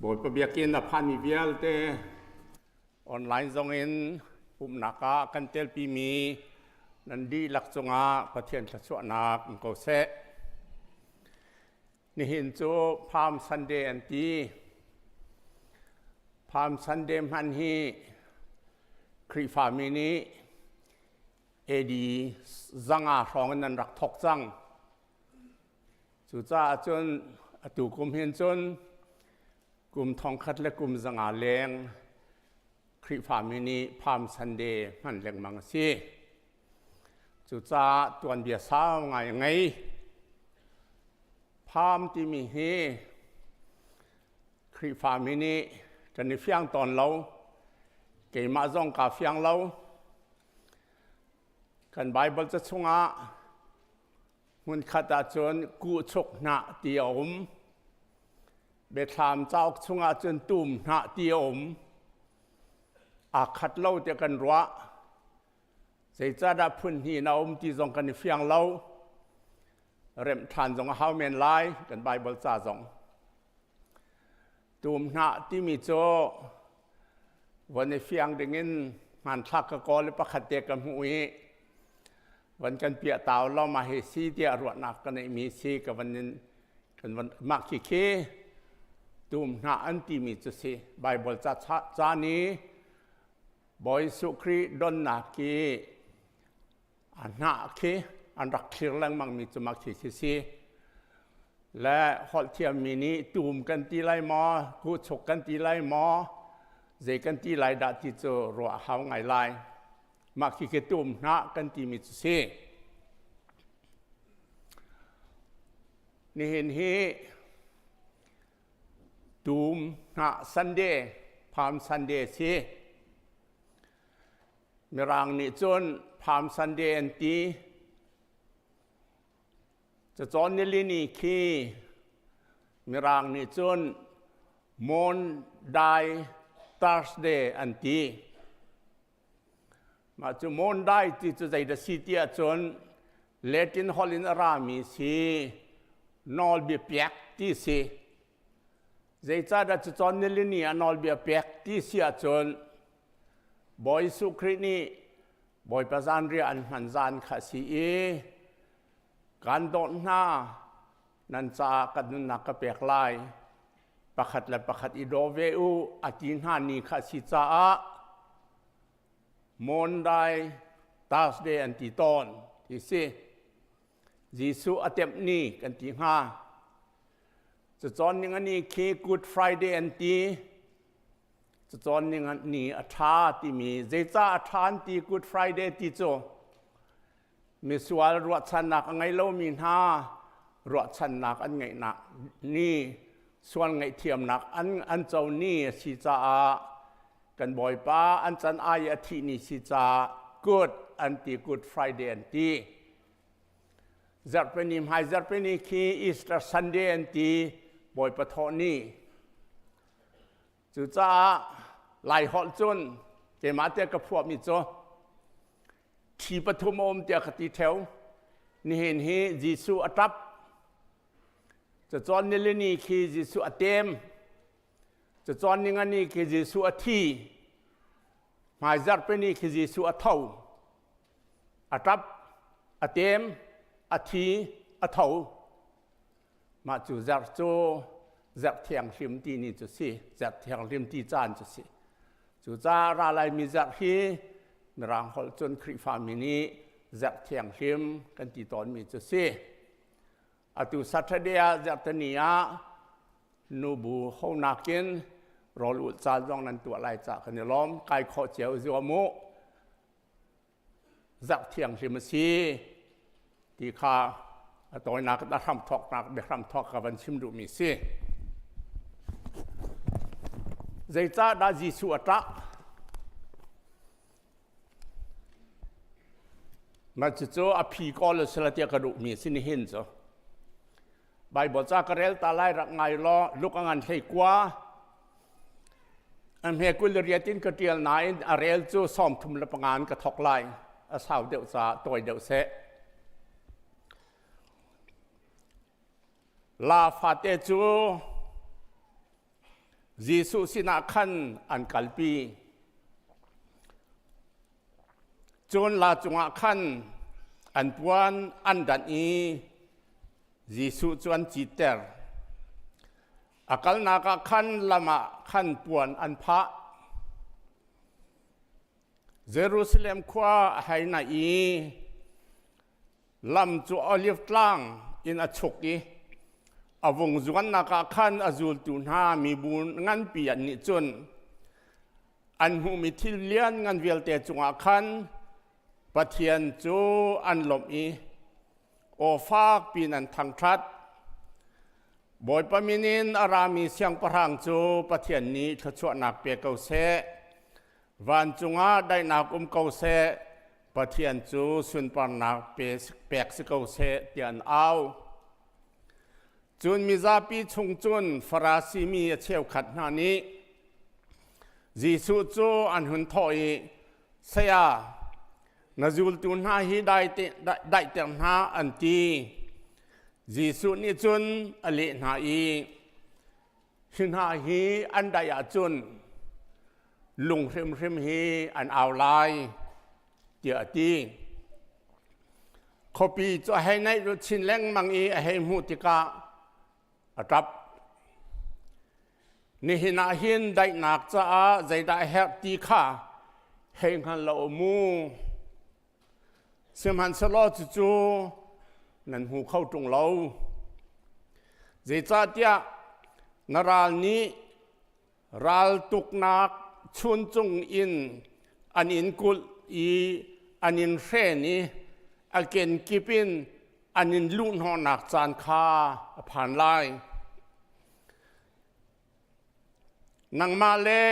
Bawipa biakinn a phanmi vialte online zongin pumhnak ah kan telpimi nan dihlak cungah Pathian thluachuahnak um ko seh. Nihin cu Palm Sunday an ti. Palm Sunday hman hi Khrihfami nih AD zanga hrawng in an rak thawk cang. Cucaah cun atu kum hin cun kum thongkhat le kum zanga leng Khrihfami nih Palm Sunday hman lengmang a si. Cucaah tuanbia sau ngai a ngei. Palm timi hi Khrihfami nih kan i fiang tawn lo. Keimah zong kaa fiang lo. Kan Baibal ca chungah Hmunkhat ahcun kuhchuk hnah ti a um. Biathlam cauk chungah cun tum hnah ti a um. Aa khat lo tiah kan ruah. Zeicahdah phun hnih in a um ti zong kan i fiang lo. Remh ṭhan zong a hau men lai kan Baibal ca zong. Tum hnah timi cu von i fiang dingin hmanthlak ka kawl i pakhat te ka hmuh i van kan piah tau lo ma hi si tiah ruahnak ka neihmi si ka van in kan van mah khi khi tum hnah an timi cu si Bible ca ca ni Bawi Jesuh Khrih donnak khi a hnah khi an rak thlir lengmang mi cu mah khi khi si le holh thiammi nih tum kan ti lai maw kuchuk kan ti lai maw zei kan ti lai dah ti cu ruah hau ngai lai mah khi khi tum hnah kan timi cu si nihin hi tum hnah Sunday Palm Sunday si Mirang nih cun Palm Sunday an ti. Cacawn nilini khi Mirang nih cun Maundy Thursday an ti. Mah cu Maundy ti cu zeidah si ti ahcun Latin holh in a rami si nawlbia pek ti si. Zeicahdah cucawn nilini ah nawlbia pek ti si ahcun Bawi Jesuh Khrih nih Bawipa zanriah an hman zan kha a si i kan dawt hna nan caah ka nunnak ka pek lai pakhat le pakhat i daw ve u a ti hna ni kha a si caah Maundy Thursday an ti tawn ti si. Jesuh a temh ni kan ti hnga. Cacawn ning ani khi Good Friday an ti. Cacawn ning ni a ṭha timi zeicah a ṭha an ti Good Friday ti cu misual ruahchannak a ngei lomi hna ruahchannak an ngeihnak ni sual ngaihthiamnak an an co ni a si caah kan Bawipa an can ai a thih ni si caah Good an ti Good Friday an ti. Zarhpini hmai zarhpini khi Easter Sunday an ti Bawipa thawh ni. Cucaah Lai holh cun keimah te ka phuahmi cu thi pathum a um tiah ka ti theo. Nihin hi Jesuh a ṭap. Cacawn nilini khi Jesuh a tem. Cacawn ningani khi Jesuh a thi. Hmai zarhpini khi Jesuh a tho. A ṭap, a tem, a thi, a tho. Mah cu zarh cu zarh thianghlim ti ni cu si, zarh thianghlim ti caan cu si. Cucaah ra laimi zarh hi Mirang holh cun Khrihfami nih zarh thianghlim kan ti tawnmi cu si. Atu Saturday ah zarhteni ah nubu honak in rawl ulh caan zong nan tuah lai cah kan i lawm. Kai khawh cio zuam u. Zarh thianghlim a si ti kha a tawinak a hramthawknak biahramthawk ka van chim duhmi si. Zeicahdah Jesuh a ṭah? Mah cucu a phi kawl a si la tiah ka duhmi a si nihin cu. Baibal ca ka rel ta lai rak ngai law luk a ngan hlei kua A hme 28 in ka ṭial nain a rel cu 35 in ka thawk lai. A sau deuh caah tawi deuh seh. La fate cu Jesuh sinah khan an kalpi. Cun la cungah khan an puan an danh i Jesuh cu an citter. A kalnak ah khan lam ah khan puan an phah. Jerusalem khua a hei naih i lam cu Oliv tlang in a chuk i a vung zuannak ah khan a zultu hna mibu nganpi an nih cun an hmuhmi thil lianngan vialte cungah khan Pathian cu an lawmh i aw fak piin an thangṭhat. Bawipa min in a rami siangpahrang cu Pathian nih thluachuahnak pe ko seh. Vancung ah daihnak um ko seh. Pathian cu sunparnak pek si ko seh tiah an au. Cun mizapi chung cun Farasi mi a cheukhat hna nih Jesuh cu an hun thawh i, Saya, na zultu hna hi daihter hna an ti. Jesuh nih cun a leh hna i, Hi hna hi an daih ahcun lung hrimhrim hi an au lai, tiah a ti. Khuapi cu a hei naih chin lengmang i a hei hmuh tikah a ṭap. Nihin ah hin daihnak caah zeidah a herh ti kha hei hngal lo mu. Sihmanhsehlaw cucu nan hmu kho ṭung lo. Zeicahtiah na ral nih raltuknak chuncung in an in kulh i an in hren i a kenkip in an in luhhnawhnak caan kha a phan lai. Nangmah le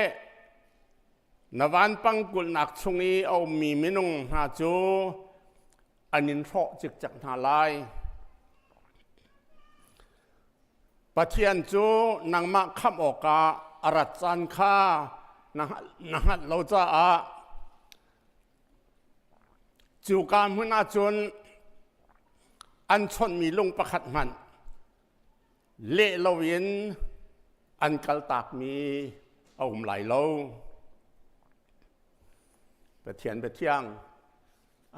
na vanpang kulhnak chung i a ummi minung hna cu an in hrawh cikcek hna lai. Pathian cu nangmah khamh awkah a rat caan kha na hngalh lo caah cuka hmun ah cun an chawnhmi lung pakhat hmanh leh loin an kaltakmi a um lai lo. Pathian biathiang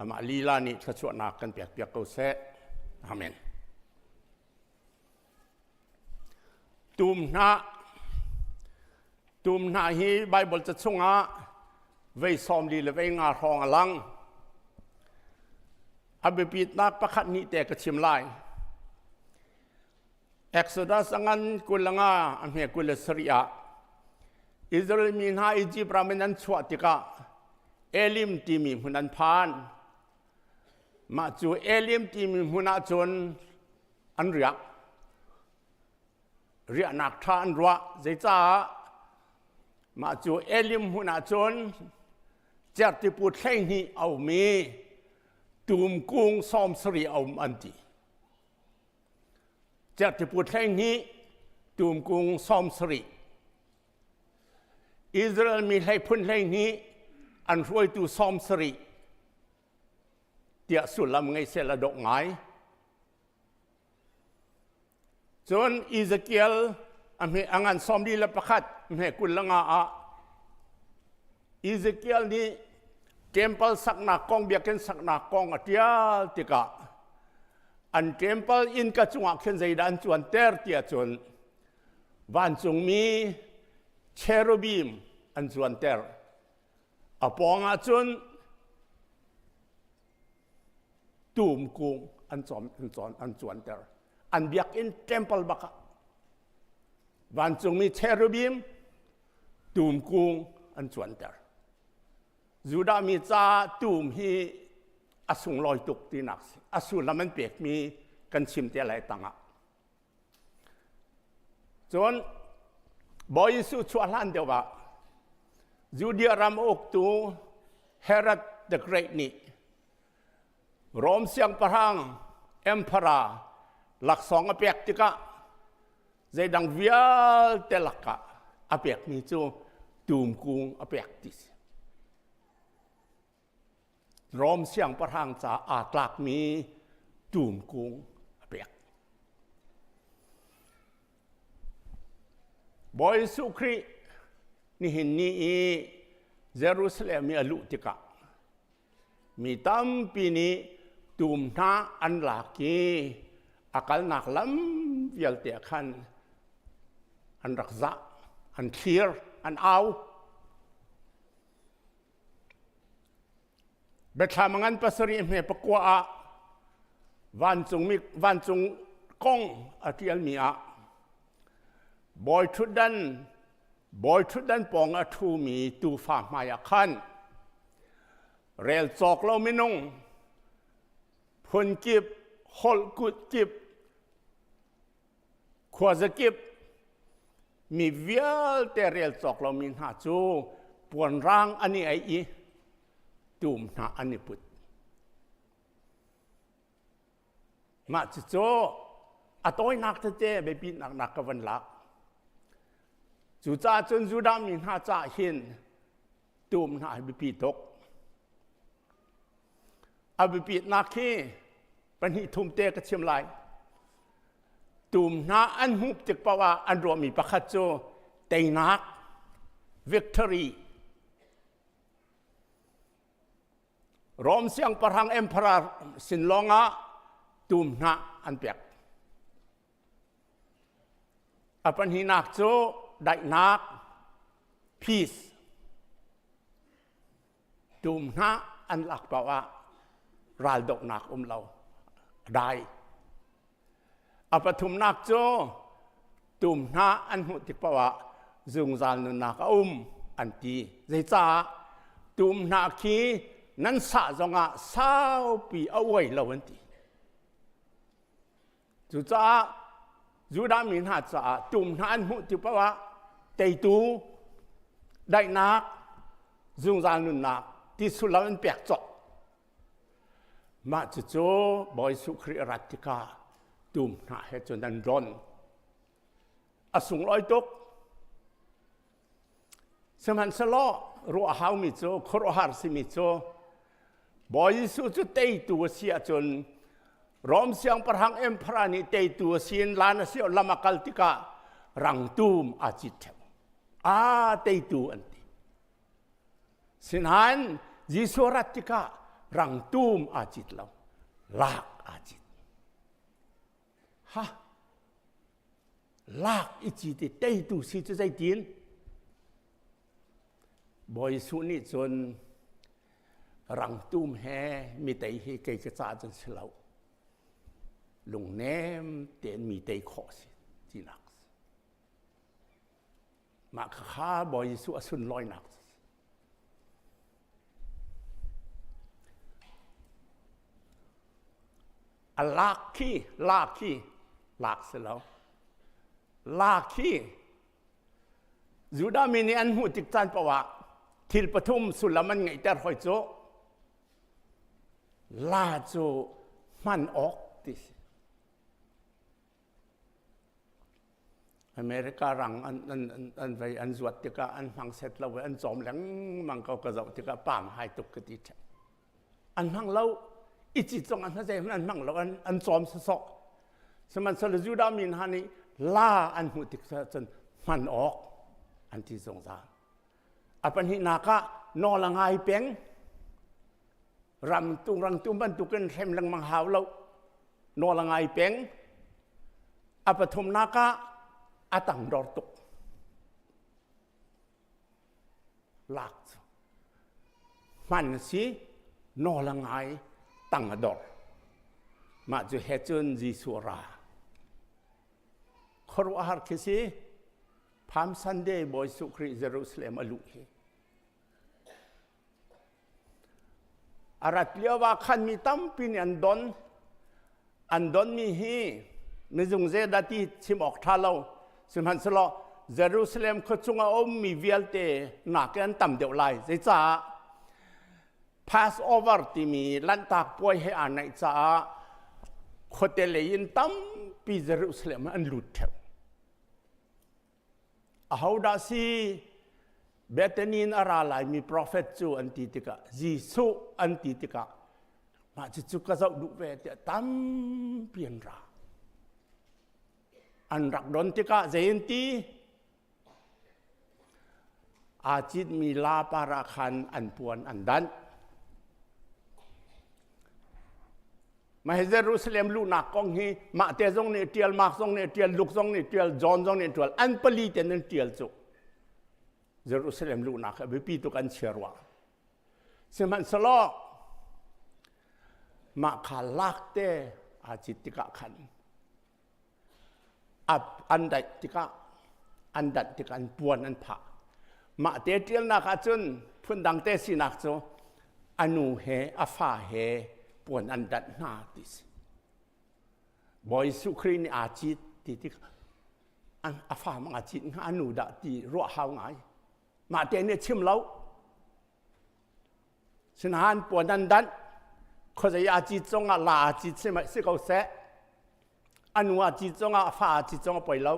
amah lila nih thluachuahnak kan pekpiak ko seh. Amen. Tum hnah Tum hnah hi Bible ca chungah vei 40 le vei nga hrawng a lang. A biapitnak pakhat nih te ka chim lai. Exodus a ngan 25 a hme 27 ah Israel mi hna Egypt ram in an chuah tikah Elim timi hmun an phan. Mah cu Elim timi hmun ah cun an riak. Riahnak ṭha an ruah. Zeicah? Mah cu Elim hmun ah cun cerhtipu 12 a um i tum kung 70 a um an ti. Cerhtipu 12, tum kung 70. Israel mi hlei phun 12 an hruaitu 70 tiah sullam ngei seh la dawh ngai. Cun Ezekiel a hme a ngan 41 hme 25 ah Ezekiel nih temple saknak kong biakinn saknak kong a ṭial tikah an temple innka cungah khin zeidah an cuanter tiah cun vancungmi cherubim an cuanter. A pawng ah cun tum kung an cawm an cawn an cuanter. An biakinn temple bak ah vancungmi cherubim tum kung an cuanter. Judah mi ca tum hi a sunglawi tuk tinak si. A sullam an pekmi kan chim te lai tangah. Cun Bawi Jesuh chuah hlan deuh ah Judea ram uktu Herod the Great nih Rom siangpahrang emperor laksawng a pek tikah zeidang vialte lakah a pekmi cu tum kung a pek ti si. Rom siangpahrang ca aa tlakmi tum kung a pek. Bawi Jesuh Khrih nihin ni i Jerusalem i a luh tikah mi tampi nih tum hna an lak i a kalnak lam vialte ah khan an rak zah, an thlir, an au. Biathlam a ngan pasarih hme pakua ah vancung mi vancung kong a ṭialmi ah bawi ṭhutdan bawi ṭhutdan pawng a ṭhumi tuufa hmaiah khan rel cawk lo minung phun kip holh kut kip Khuazakip mi vialte rel cawk lomi hna cu puanrang an i aih i tum hna an i put. Mah cucu a tawinak tete biapitnak nak ka van lak. Cucaah cun Judah mi hna caah hin tum hna hi biapi tuk. A biapitnak hi pahnih thum te ka chim lai. Tum hna an hmuh tik paoh ah an ruahmi pakhat cu teinak, victory. Rom siangpahrang emperor sin lawngah tum hna an pek. A pahnihnak cu daihnak, peace. Tum hna an lak paoh ah raldohnak um lo a dai. A pathumnak cu tum hna an hmuh tik paoh ah zungzal nunnak a um an ti. Zeicah tum hna khi nan sah zongah saupi a uai lo an ti. Cucaah Judah mi hna caah tum hna an hmuh ti paoh ah teitu, daihnak, zungzal nunnak ti sullam an pek cawk. Mah cucu Bawi Jesuh Khrih a rat tikah tum hna he cun an don. A sunglawi tuk. Sihmanhsehlaw ruah a haumi cu khuaruahhar simi cu Bawi Jesuh cu teitu a si ahcun Rom siangpahrang emperor nih teitu a si in lan a si lam a kal tikah rangtum aa cit ṭheo. Aa teitu an ti. Sinain Jesuh rat tikah rangtum aa cit lo, lak aa cit. Ha lak i cit i teitu si cu zeitin? Bawi Jesuh nih cun rangtum he mi tei hi kei ka caah cun si lo. Lungnem tein mi tei khawh si tinak. Mah kha Bawi Jesuh a sunlawinak A lak khi lak khi lak si lo. Lak khi Judah mi nih an hmuh tik caan paoh ah thil pathum sullam an ngeihter hoi cu la cu hman awk ti si. America rang an, an, an, an vei an zuat tikah an hmang set lo i an cawm lengmang ko ka zoh tikah pam hai tuk ka ti ṭheh. An hmang lo i ci zong an zei an hmang lo an, an cawm sawsawh. Sihmanhsehlaw Judah mi hna nih la an hmuh tik cun hman awk an ti zungzal. A pahnihnak ah nawl a ngai peng. Ramtung rangtum bantukin hrem lengmang hau lo. Nawl a ngai peng. A pathumnak ah a tangdor tuk. Lak cu hman si nawl a ngai tang a dor. Mah cu he cun Jesuh ra. Khuaruahhar khi si. Palm Sunday Bawi Jesuh Khrih Jerusalem a luh hi. A rat lio ah khan mi tampi nih an don. An donmi hi mizung zeidah ti chim awk ṭha lo. Sihmanhsehlaw Jerusalem khua chung a ummi vialte nakin an tam deuh lai. Zeicah? Passover timi Lanhtak puai he aa naih caah khuate lei in tampi Jerusalem ah an lut ṭheo. Ahodah si Bethany in a ra laimi profet cu an ti tikah Jesuh an ti tikah mah cucu ka zoh duh ve tiah tampi an ra. An rak don tikah zei an ti? Aa citmi la par ah khan an puan an danh. Mah hi Jerusalem luhnak kong hi mah te zong nih ṭial, Mark zong nih ṭial, Luke zong nih ṭial, John zong nih ṭial, an pali ten an ṭial cu. Jerusalem luhnak hi biapi tuk an chia rua. Sihmanhsehlaw mah kha lak te aa cit tikah khan an daih tikah an danh tikah an puan an phah. Mah te ṭialnak ahcun phundang te sinak cu a nu he a fa he puan an danh hna ti si. Bawi Jesuh Khrih nih aa cit ti tik a fa mang aa cit hnga a nu dah ti ruah hau ngai. Mah te nih chim lo. Sinain puan an danh khuazei aa cit zongah la aa cit si ko seh. A nu aa cit zongah a fa aa cit zong a poi lo.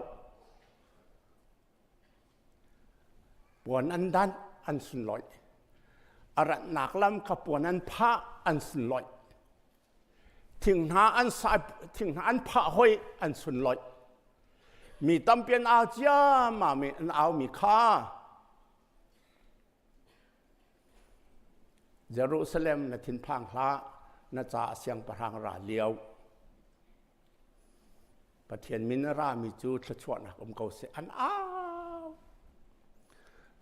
Puan an danh an sunlawih. A ratnak lam kha puan an phah an sunlawih. Thing hna an sai thing hna an phah hoi an sunlawih. Mi tampi an au ciammam i an aumi kha Jerusalem na thinphang hlah, na caah siangpahrang ra lio. Pathian min a rami cu thluachuahnak um ko seh an au.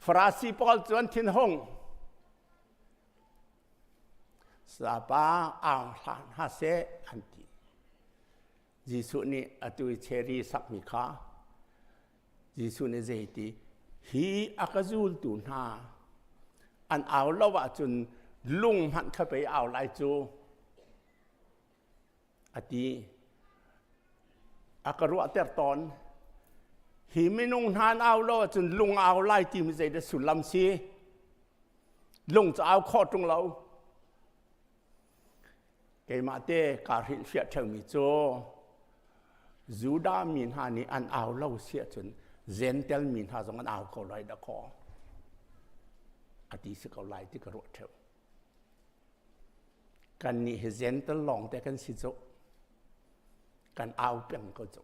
Farasi pawl cu an thinhung. Sapa au hlah hna seh an ti. Jesuh nih atu i cherry sakmi kha Jesuh nih zeiti hi a ka zultu hna an au lo ahcun lung hmanh kha pei au lai cu a ti. A ka ruahter tawn. Hi minung hna an au lo ahcun lung au lai timi zeidah sullam si? Lung cu au khawh ṭung lo. Keimah te kaa hrilhfiah ṭheumi cu Judah mi hna nih an au lo si ahcun Jentail mi hna zong an au ko lai dahkaw a ti si ko lai ti ka ruah ṭheu. Kannih hi Jentail lawng te kan si cu. Kan au peng ko cu.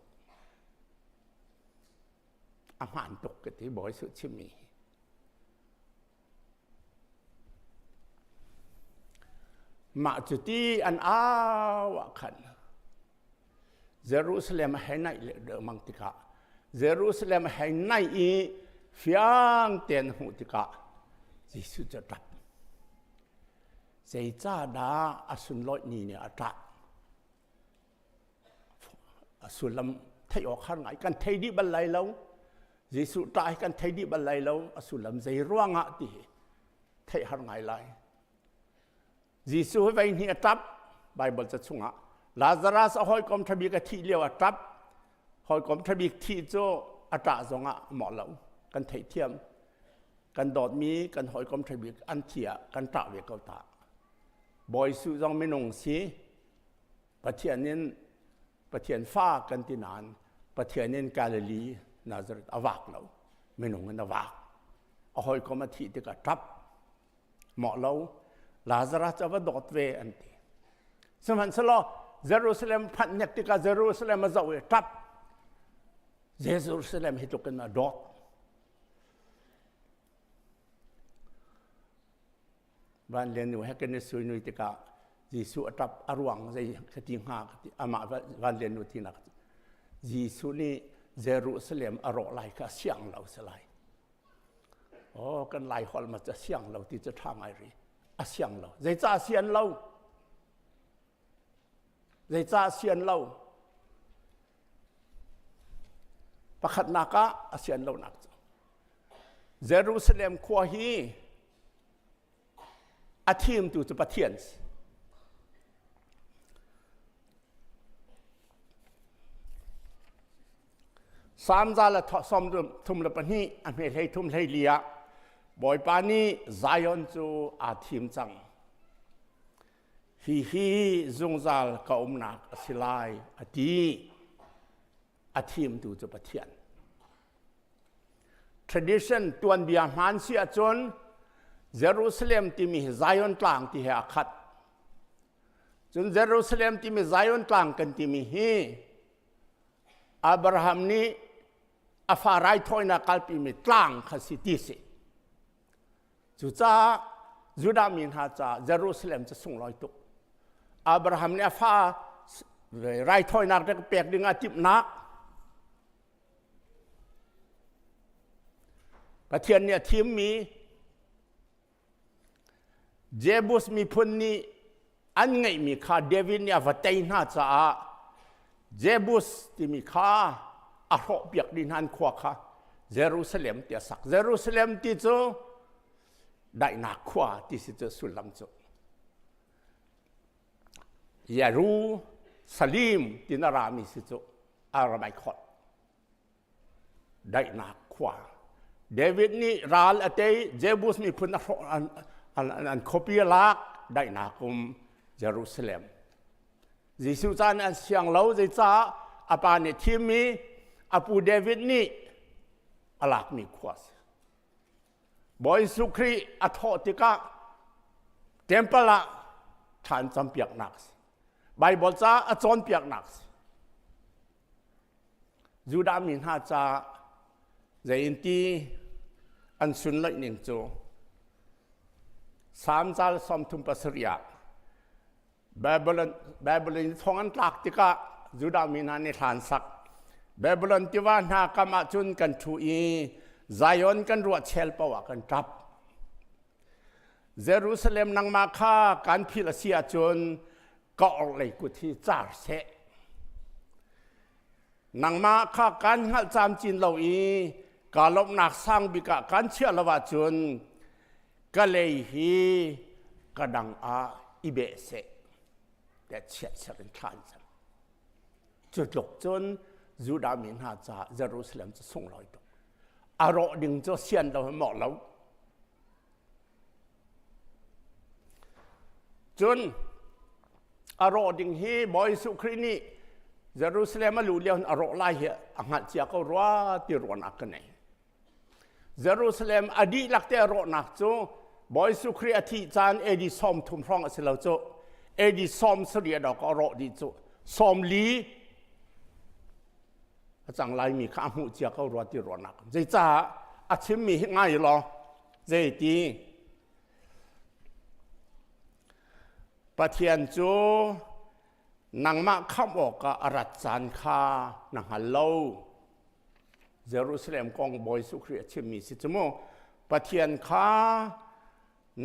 A hmaan tuk ka ti Bawi Jesuh chimmi hi. Mah cu ti an au ah khan Jerusalem a hei naih lengmang tikah Jerusalem a hei naih i fiang tein a hmuh tikah Jesuh cu a ṭap. Zeicahdah a sunlawih ni nih a ṭah? A sullam theih awk har ngai. Kan thei dih bal lai lo. Jesuh ṭah hi kan thei dih bal lai lo. A sullam zei ruangah ti hi theih har ngai lai. Jesuh hi voi hnih a ṭap Baibal ca chungah. Lazarus a hawikom ṭha bik a thih lio a ṭap. Hawikom ṭha bik thih cu a ṭah zongah a mawh lo. Kan theihthiam. Kan dawtmi kan hawikom ṭha bik an thi ah kan ṭah ve ko ta. Bawi Jesuh zong minung si. Pathian in Pathian fa kan ti nain Pathian in Galilee Nazareth a vak lo minung in a vak a hawikom a thih tikah ṭap mawh lo Lazarus cu a va dawt ve an ti sihmanhsehlaw Jerusalem phanh hnek tikah Jerusalem a zoh i ṭap Jerusalem hi tluk in a dawt Van Lian nu he kan i suinui tikah Jesuh a ṭap a ruang zei ka ti hnga ka ti amah Van Lian nu tinak Jesuh nih Jerusalem a rawh lai kha siang lo si lai. Oh kan lai holh ma cu siang lo ti cu ṭha ngai ri. A siang lo. Zeicah sian lo? Zeicah sian lo? Pakhatnak ah a sian lonak cu Jerusalem khua hi a thimtu cu Pathian si. Salm za le 32 a hme hlei thum hlei li ah Bawipa nih Zion cu aa thim cang. Hihi zungzal ka umnak a si lai a ti. A thimtu cu Pathian. Tradition tuanbia hmaan si ahcun Jerusalem timi hi Zion tlang ti he a khat. Cun Jerusalem timi Zion tlang kan timi hi Abraham nih a fa raithawinak kalpimi tlang kha si ti si. Cucaah Judah mi hna caah Jerusalem cu sunglawi tuk. Abraham nih a fa raithawinak pek ding a timhnak Pathian nih a thimmi Jebus miphun nih an ngeihmi kha David nih a va tei hna caah Jebus timi kha a hrawhpiak dih hna an khua kha Jerusalem ti a sak. Jerusalem ti cu daihnak khua ti si cu sullam cu. Yeru Salim ti na rami si cu Aramaic holh. Daihnak khua. David nih ral a tei, Jebus miphun a hrawh an, an, an khuapi a lak, daihnak um Jerusalem. Jesuh caan an siang lo, zeicah a pa nih thimmi a pu David nih a lakmi khua si. Bawi Jesuh Khrih a thawh tikah temple ah thla an campiaknak a si. Baibal ca a cawnpiaknak a si. Judah mi hna ca zei ti an sunloih ning cu Salm cal 37 ah Babylon, Babylon thong an tlak tikah Judah mi hna nih hlan sak. Babylon tiva hna kam ah cun kan ṭhu i Zion kan ruah chel paoh ah kan ṭap. Jerusalem nangmah kha kan philh a si ahcun ka orhlei kut hi car seh. Nangmah kha kan hngalh camcin lo i ka lawmhnak sang bik ah kan chiah lo ahcun ka lei hi ka dang ah i beh seh tiah chiatser in thla an cam. Cu tluk cun Judah mi hna caah Jerusalem cu sunglawi tuk. A rawh ding cu sian lo mawh lo. Cun a rawh ding hi Bawi Jesuh Khrih nih Jerusalem a luh lio a rawh lai hi a hngalh cia ko rua ti ruahnak ka nei. Jerusalem a dihlak te a rawhnak cu Bawi Jesuh Khrih a thih caan AD 30 hrawng a si lo cu AD 70 a dok a rawh dih cu 40 a cang laimi kha a hmuh cia ko rua ti ruahnak zeicah a chimmi hi ngai law zeiti Pathian cu nangmah khamh awkah a rat caan kha na hngal lo Jerusalem kong Bawi Jesuh Khrih a chimmi si cu mu Pathian kha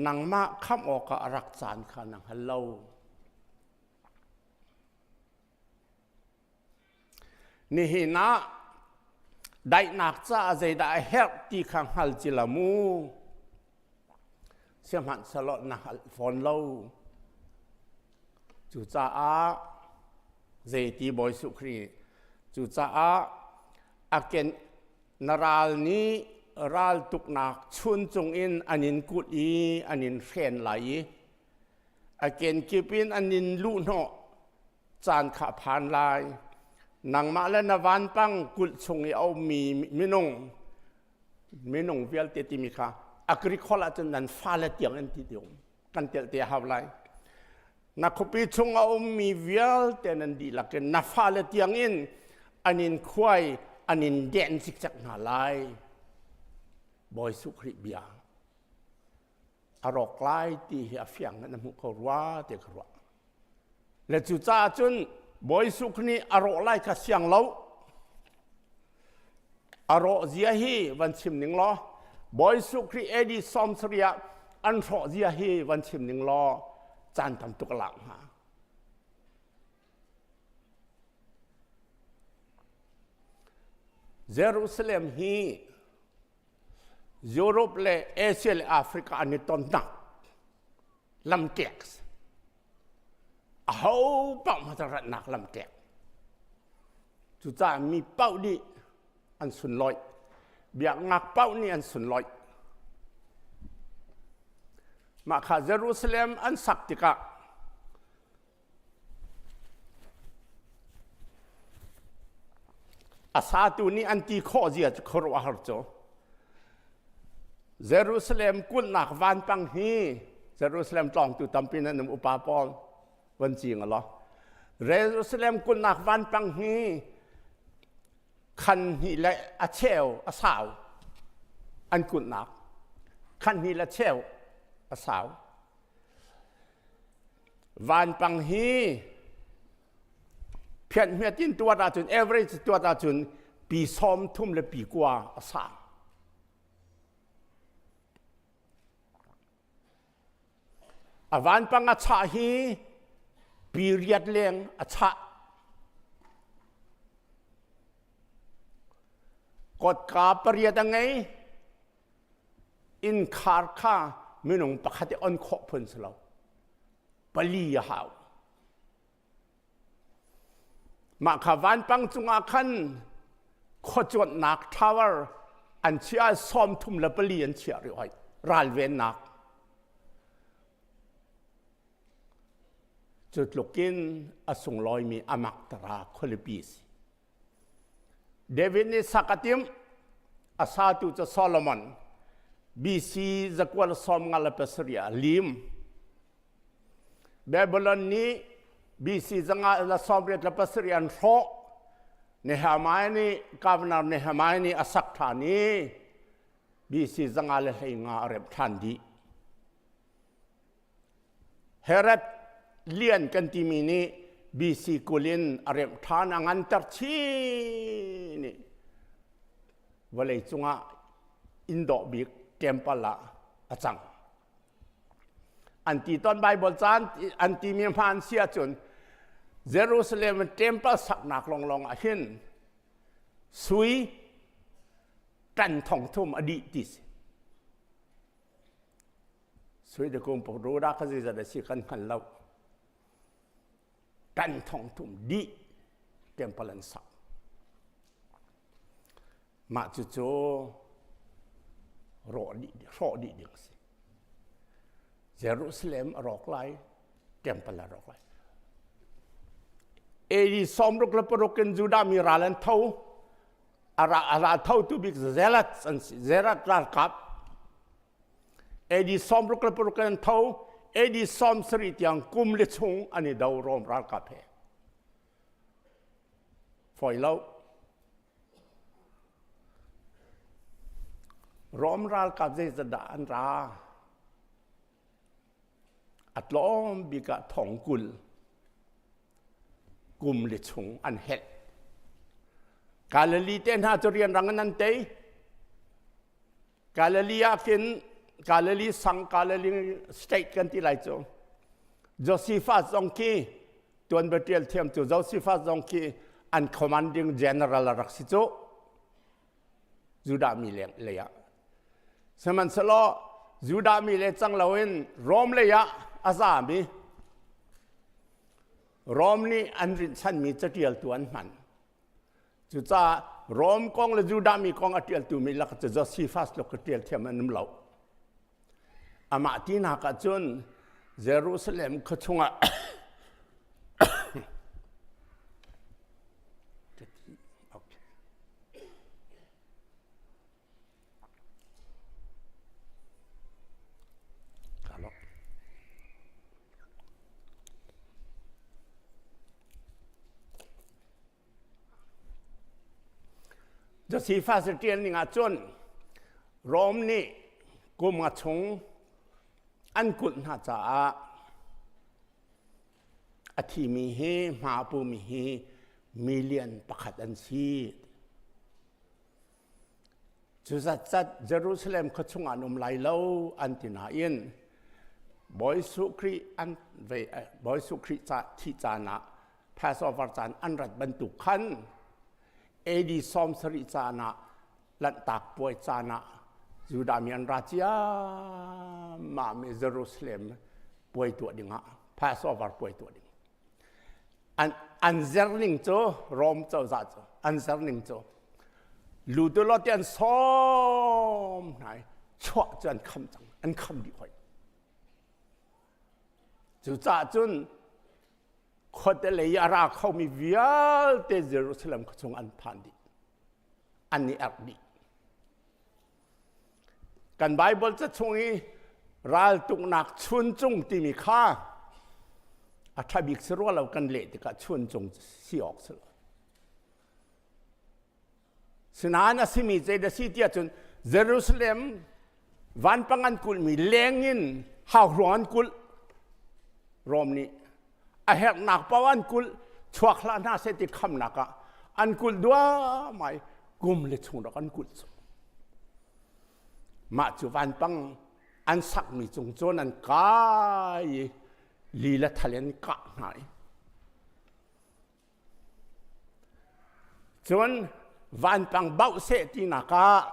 nangmah khamh awkah a rak caan kha na hngal lo Nihin ah daihnak caah zeidah a herh ti kha hngal ci la mu. Sihmanhsehlaw na hngalh fawn lo. Cucaah zeiti Bawi Jesuh Khrih cucaah a ken na ral nih raltuknak chun cungin an in kulh i an in hren lai i a kenkip in an in luhhnawh caan kha a phan lai. Nangmah le na vanpang kulh chung i a ummi minung minung vialte timi kha a Greek holh ahcun nan fale tiang in ti ti um kan telh te a hau lai. Na khuapi chung a ummi vialte nan dihlak in na fale tiang in an in khuai an in den cikcek hna lai. Bawi Jesuh Khrih bia. A rawk lai ti hi a fiang in a hmuh ko rua ti ka ruah. Le cucaah cun Bawi Jesuh nih a rawh lai kha siang lo. A rawh zia hi van chim ning law Bawi Jesuh Khrih AD 70 ah an hrawh zia hi van chim ning law caan tam tuk a lak hnga. Jerusalem hi Europe le Asia le Africa an i tonnak lamkek aho paoh hmasa ratnak lamkek cucaah mi paoh nih an sunlawih biaknak paoh nih an sunlawih mah kha Jerusalem an sak tikah A satu nih an ti khawh zia cu khuaruahhar cu. Jerusalem kulhnak vanpang hi Jerusalem tlawngtu tampi nan um upa pawl van cing a lo. Jerusalem kulhnak vanpang hi khan hnih le a cheu a sau an kulhnak. Khan hnih le cheu a sau. Vanpang hi phianh hmiat in tuat ahcun average tuat ahcun pi 30 le pi kua a sang. A vanpang a chah hi pi riat leng a chah. Kotka pariat a ngei. Innkhar kha minung pakhat i on khawh phun si lo. Pali a hau. Mah kha vanpang cungah khan khuacuanhnak tower an chiah ah 34 an chiah rih hoi ralvennak. Cu tlukin a sunglawimi Amaktara khualipi a si. David nih sak a timh, a satu cu Solomon, BC zakual 57 ah lim. Babylon nih BC 187 an hrawh. Nehemiah nih governor Nehemiah nih a sak ṭhan i BC 515 a remh ṭhan dih. Herod lian kan timi nih BC 20 in a remh ṭhan a nganter chin i vawlei cungah inn dawh bik temple ah a cang. An ti tawn Bible caan an timi hmaan si ahcun Jerusalem temple saknak lawnglawng ah hin sui ṭan thong thum a dih ti si. Sui de kung pok ru da kha zeizat a si kan hngal lo. Ṭan thong thum dih temple an sak. Mah cucu rawh dih hrawh dih ding a si. Jerusalem a rawk lai, temple a rawk lai. AD 66 in Judah mi ral an tho. A ra a ral tho tu bik Zealot an si. Zealot ralkap AD 66 in an tho. AD 70 tiang kum li chung an i do Rom ralkap he. Fawi lo. Rom ralkap zeizat dah an ra? A tlawm bik ah thong 20 kum li chung an helh. Galilee te hna cu rianrang in an tei. Galilee ah khin Galilee sang Galilee state kan ti lai cu. Josephus zong khi tuanbia ṭial thiam cu Josephus zong khi an commanding general a rak si cu. Judah mi lei ah. Sihmanhsehlaw Judah mi le cang loin Rom lei ah a zam i Rom nih an rinhchanmi caṭialtu an hman. Cucaah Rom kong le Judah mi kong a ṭialtu mi lak cu Josephus tluk ka ṭial thiam an um lo. Amah tinak ah cun Jerusalem khua chungah Josephus ṭial ning ah cun Rom nih kum nga chung an kulh hna caah a thimi hi hma a pumi hi million pakhat an si. Cu zatzat Jerusalem khua chungah an um lai lo an ti nain Bawi Jesuh Khrih an ve Bawi Jesuh Khrih ca thih caan ah Passover caan an rat bantuk khan AD 70 caan ah Lanhtak puai caan ah Judah mi an ra ciammam i Jerusalem puai tuah dingah Passover puai tuah ding an an zer ning cu Rom cozah cu an zer ning cu lutu te an sawm hna i chuah cu an kham cang an kham dih hoi cucaah cun khuate lei a ra khomi vialte Jerusalem khua chung an phan dih an i erh dih Kan Baibal ca chung i raltuknak chuncung timi kha a ṭha bik si rua lo kan leh tikah chuncung si awk si lo. Sinain a simi zeidah si tiah cun Jerusalem Vanpang an kulhmi leng in hauhruang an kulh. Rom nih a herhnak paoh an kulh chuak hlah hna seh ti khamnak ah an kulh duahmah i kum le chung rak an kulh cu. Mah cu vanpang an sakmi cung cun an kai i li le thal in kah hna i cun vanpang bauh seh tinak ah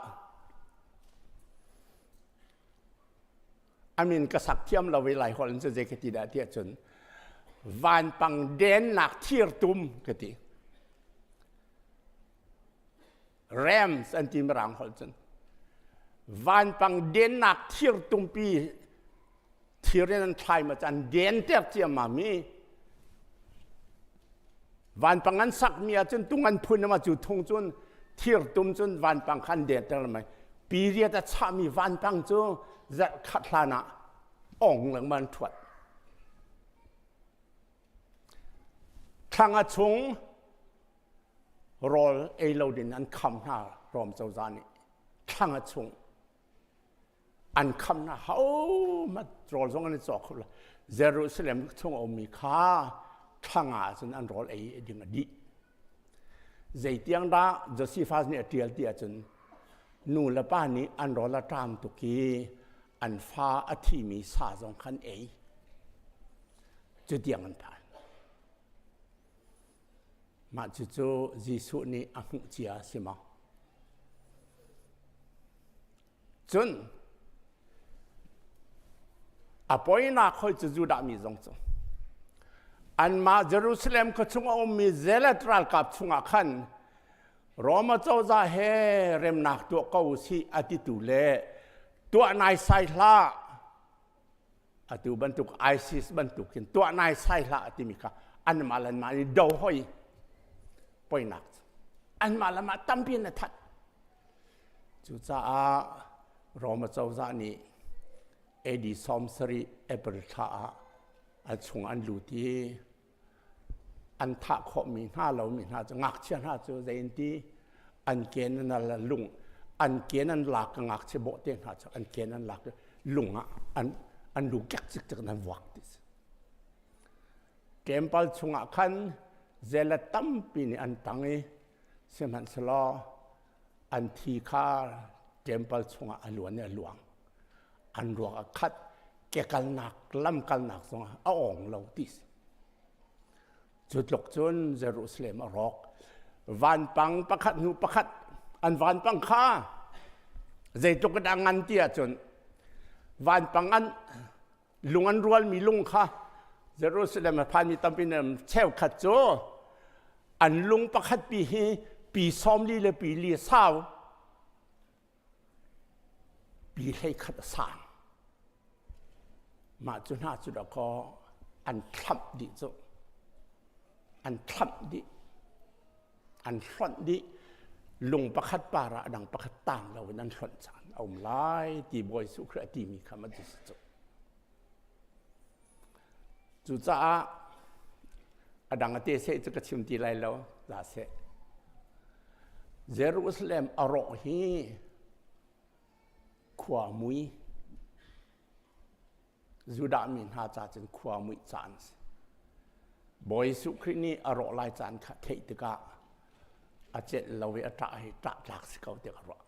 a min ka sak thiam lo i lai holh in cu zei ka ti dah tiah cun vanpang dennak thirtum ka ti. Rams an ti mirang holh cun vanpang dennak thir tumpi thir in an thlai ma an den ter ciammam i vanpang an sak mi ahcun tung an phun ma cu thung cun thir tum cun vanpang kha an den ter mai period a chahmi vanpang cu zarh khat hlan ah ong lengmang an thuat thlang a chung Rawl ei lo ding an kham hna Rom cozah nih thlang a chung an kham hna hohmanh rawl zong an i cawk kho lo. Jerusalem chung a ummi kha thlang ah cun an rawl ei ding a dih. Zeitiang dah Josephus nih a ṭial ti ahcun nu le pa nih an rawl a ṭam tuk i an fa a thimi sa zong khan ei. Cu tiang an phan. Mah cucu Jesuh nih a hmuh cia a si maw? Cun a poinak hoi cu Judah mi zong cu anmah Jerusalem khua chung a ummi Zealot ralkap chungah khan Roma cozah he remnak tuah ko usih a titu le tuah naisai hlah atu bantuk ISIS bantukin tuah naisai hlah timi kha anmah le anmah nih do hoi poinak anmah le mah tampi in a that cucaah Roma cozah nih AD 70 April thla ah a chung an lut i an thah khawhmi hna lomi hna cu ngakchia hna cu zei an ti an ken an la lung an ken an lak ka ngakchia bawhte hna cu an ken an lak lung ah an an lu kek cikcek in an vuak ti si temple chungah khan zela tampi nih an tang i sihmanhsehlaw an thi kha temple chungah a luan i a luang an ruak a khat kekalnak lamkalnak zongah a awng lo ti si cu tluk cun Jerusalem a rawk vanpang pakhat hnu pakhat an vanpang kha zeitluk in a ngan ti ahcun vanpang an lung an rualmi lung kha Jerusalem a phanmi tampi nih cheukhat cu an lung pakhat pi hi pi 40 le pi li sau Pi 11 a sang. Mah cu hna cu dakaw an thlamh dih cu. An thlamh dih. An hlonh dih. Lung pakhat par ah a dang pakhat tang loin an hlonh caan a um lai ti Bawi Jesuh Khrih a timi kha ma ti si cu. Cucaah a dang a te seh cu ka chim ti lai lo, za seh. Jerusalem a rawh hi khua mui Judah mi hna ca cun khua muih caan a si. Bawi Jesuh Khrih nih a rawh lai caan kha theih tikah a celh lo i a ṭah hi ṭah tlak si ko tiah ka ruah.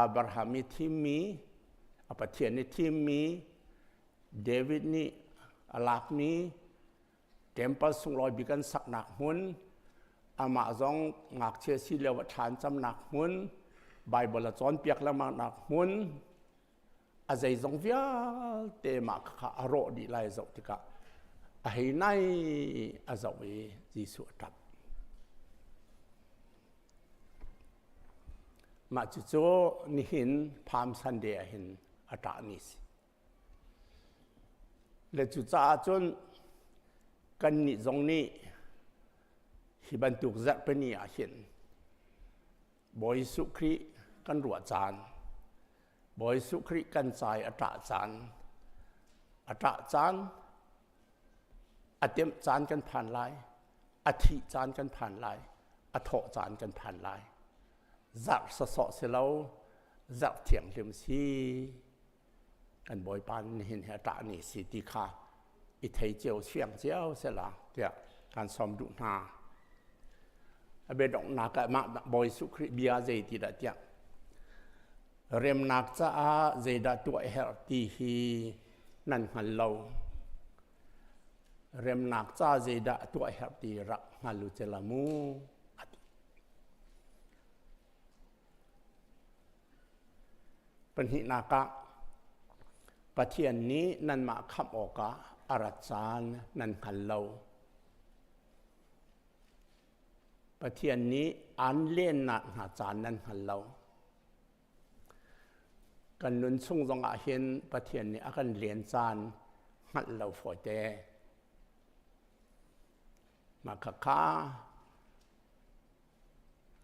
Abraham i thimmi, a Pathian i thimmi, David nih a lakmi temple sunglawi bik an saknak hmun, amah zong ngakchia si lio ah thla an camnak hmun, Bible a cawnpiak lengmangnak hmun, a zeizong vialte mah kha a rawh dih lai zoh tikah a hei nai a zoh i Jesuh a ṭap. Mah cucu nihin Palm Sunday ah hin a ṭahmi si. Le cucaah cun kannih zong nih hi bantuk zarhpini ah hin Bawi Jesuh Khrih kan ruah caan, Bawi Jesuh Khrih kan ca i a ṭah caan, a ṭah caan, a temh caan kan phan lai, a thih caan kan phan lai, a thawh caan kan phan lai. Zarh sawsawh si lo, zarh thianghlim si. Kan Bawipa nihin he ṭah ni si ti kha i thei cio fiang cio sela tiah kan sawm duh hna. A biadonghnak ah mah Bawi Jesuh Khrih bia zei ti dah tiah remnak caah zeidah tuah a herh ti hi nan hngal lo. Remnak ca zeidah tuah a herh ti rak hngal u cela mu a ti. Pahnihnak ah Pathian nih nanmah khamh awkah a rat caan nan hngal lo. Pathian nih aan lennak hna caan nan hngal lo. Kan nun chung zongah hin Pathian nih a kan len caan hngalh lo fawite. Mah khakha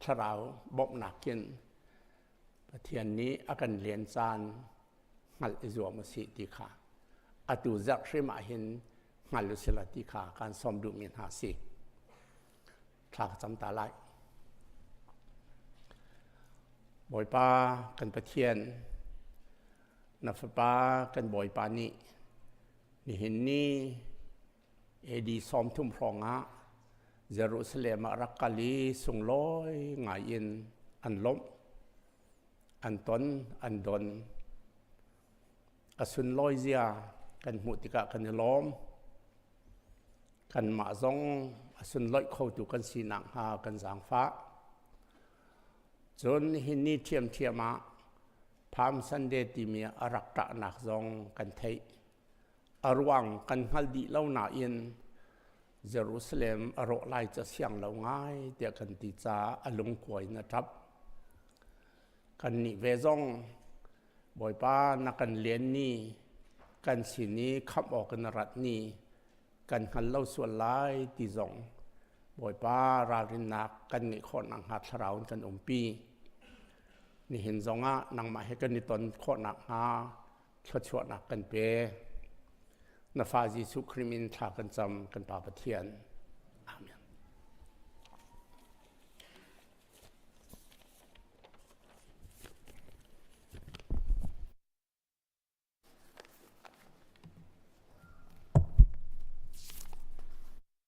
thlarau bawmhnak in Pathian nih a kan len caan hngalh i zuam u sih ti kha atu zarh hrim ah hin hngal u sila ti kha kan sawm duhmi hna si. Thla ka cam ta lai. Bawipa kan Pathian, na fapa kan Bawipa nih nihin ni AD 30 hrawng ah Jerusalem ah rak kal i sunglawi ngai in an lawmh, an ton, an don. A sunlawi zia kan hmuh tikah kan i lawm. Kanmah zong a sunlawih khotu kan si nakhnga kan zaangfah. Cun nihin ni ṭhiamṭhiam ah Palm Sunday timi a rak ṭahnak zong kan theih. A ruang kan hngal dih lo nain Jerusalem a rawh lai ca siang lo ngai tiah kan ti caah a lungkuai in a ṭap. Kannih ve zong Bawipa na kan len ni, kan sin i khamh awk in na rat ni, kan hngal lo sual lai ti zong Bawipa ralrinnak kan ngeih khawh nakhnga thlarau in kan umpi. Nihin zongah nangmah he kan i ton khawh nakhnga thluachuahnak kan pe. Na fa Jesuh Khrih min thla kan cam kan Pa Pathian. Amen.